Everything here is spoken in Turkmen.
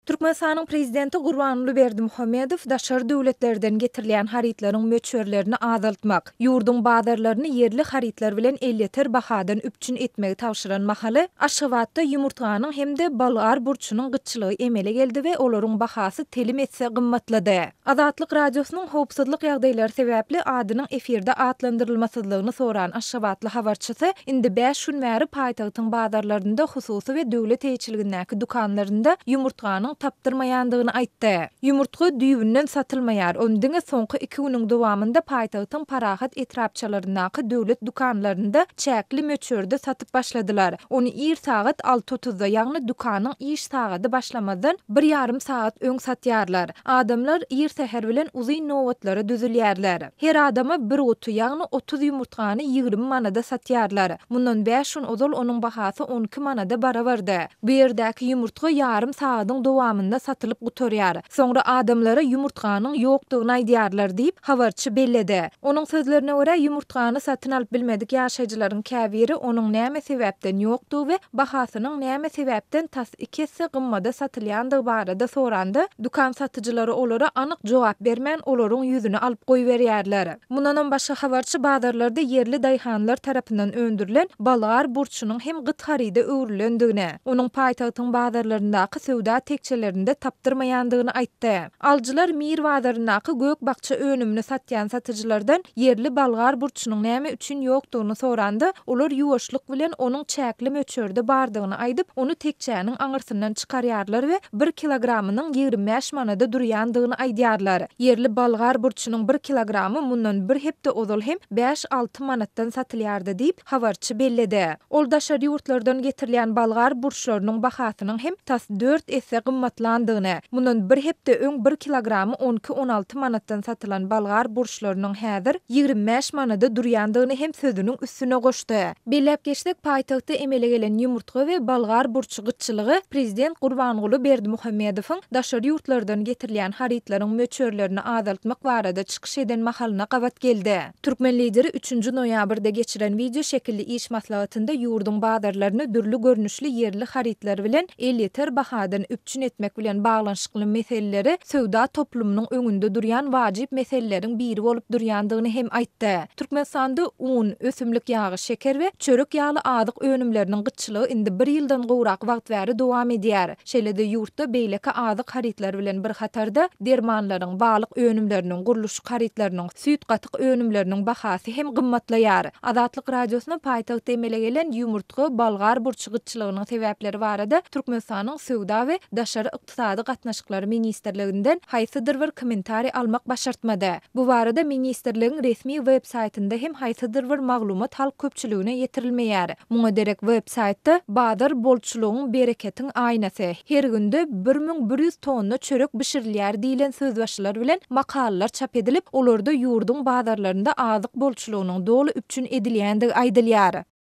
Türkmenistanyň Prezidenti Gurbanguly Berdimuhamedow daşary döwletlerden getirilýän harytlaryň möçberlerini azaltmak, ýurduň bazarlaryny ýerli harytlar bilen elýeter bahadan üpjün etmegi tabşyran mahaly, Aşgabatda ýumurtganyň hem-de bolgar burçunyň gytçylygy emele geldi we olaryň bahasy telim esse gymmatlady. Azatlyk Radiosynyň howpsuzlyk ýagdaýlary sebäpli adynyň efirde atlandyrylmasyzlygyny soran aşgabatly habarçysy indi bäş gün bäri paýtagtyň bazarlarynda hususy we döwlet eýeçiligindäki dükanlarynda ýumurtganyň tapdyrmaýandygyny aýtdy. Ýumurtga düýbünden satylmaýar, ony diňe soňky iki günüň dowamynda paýtagtyň Parahat etrapçalaryndaky döwlet dükanlarynda çäkli möçberde satyp başladylar. Ony ir sagat alty otuzda, ýagny dükanyň iş sagady başlamazdan bir ýarym sagat öň satýarlar. Adamlar ir säher bilen uzyn nobatlara düzülýärler. Her adama bir guty, ýagny 30 ýumurtgany 20 manada satýarlar. Mundan bäş gün ozal onuň bahasy 12 manada barabardy. Bu ýerdäki ýumurtga ýarym sagadyň dowamynda satylyp gutarýar. Soňra adamlara ýumurtganyň ýokdugyny aýdýarlar diýip, habarçy belledi. Onuň sözlerine görä, ýumurtgany satyn alyp bilmedik ýaşaýjylaryň käbiri onuň näme sebäpden ýokdugy we bahasynyň näme sebäpden tas iki esse gymmada satylýandygy barada soranda, dükan satyjylary olara anyk jogap bermän, olaryň ýüzüni alyp goýberýärler. Mundanam başga habarçy bazarlarda ýerli daýhanlar tarapyndan öndürilen bolgar burçunyň hem gyt haryda öwrülendigini, onuň paýtagtyň bazarlaryndaky söwda tekjelerinde tapdyrmaýandygyny aýtdy. Alyjylar Mir bazaryndaky gök-bakja önümini satýan satyjylardan ýerli bolgar burçunyň näme üçin ýokdugyny soranda, olar ýuwaşlyk bilen onuň çäkli möçberde bardygyny aýdyp, ony tekjäniň aňyrsyndan çykarýarlar we bir kilogramynyň 25 manada durýandygyny aýdýarlar. Ýerli bolgar burçunyň bir kilogramy mundan bir hepde ozal hem bäş-alty manatdan satylýardy diýip, habarçy belledi. Ol daşary ýurtlardan getirilýän bolgar burçlarynyň bahasynyň hem tas dört esse gymmatlandygyny, mundan bir hepde öň bir kilogramy on iki-on alty manatdan satylan bolgar burçlarynyň häzir 25 manada durýandygyny hem sözüniň üstüne goşdy. Belläp geçsek, paýtagtda emele gelen ýumurtga we bolgar burçy gytçylygy prezident Gurbanguly Berdimuhamedowyň daşary ýurtlardan getirilýän harytlaryň möçberlerini azaltmak barada çykyş eden mahalyna gabat geldi. Türkmen Lideri üçünji noýabrda geçiren wideo şekilli iş maslahatynda ýurduň bazarlaryny dürli görnüşli ýerli harytlar bilen elýeter bahadan üpjün etmek bilen baglanyşykly meseleleri söwda toplumynyň öňünde durýan wajyp meseleleriň biri bolup durýandygyny hem aýtdy. Türkmenistanda un, ösümlik ýagy, şeker we çörek ýaly azyk önümleriniň gytçylygy indi bir ýyldan gowrak wagt bäri dowam edýär. Şeýle-de ýurtda beýleki azyk harytlary bilen bir hatarda dermanlaryň, balyk önümleriniň, gurluşyk harytlarynyň, süýt-gatyk önümleriniň bahasy hem gymmatlaýar. Azatlyk Radiosyna paýtagtda emele gelen ýumurtga, bolgar burçy gytçylygynyň sebäpleri barada Türkmenistanyň Söwda we daşary ykdysady gatnaşyklary ministrliginden haýsydyr bir kommentariý almak başartmady. Bu barada ministrligiň resmi web saýtynda hem haýsydyr bir maglumat halk köpçüligine ýetirilmeýär. Muňa derek web saýtda Bazar bolçulygyň, bereketiň aýnasy, Her günde 1100 tonna çörek bişirilýär diýlen sözbaşylar bilen makalalar çap edilip, olarda ýurduň bazarlarynda azyk bolçulygynyň doly üpjün edilýändigi aýdylýar.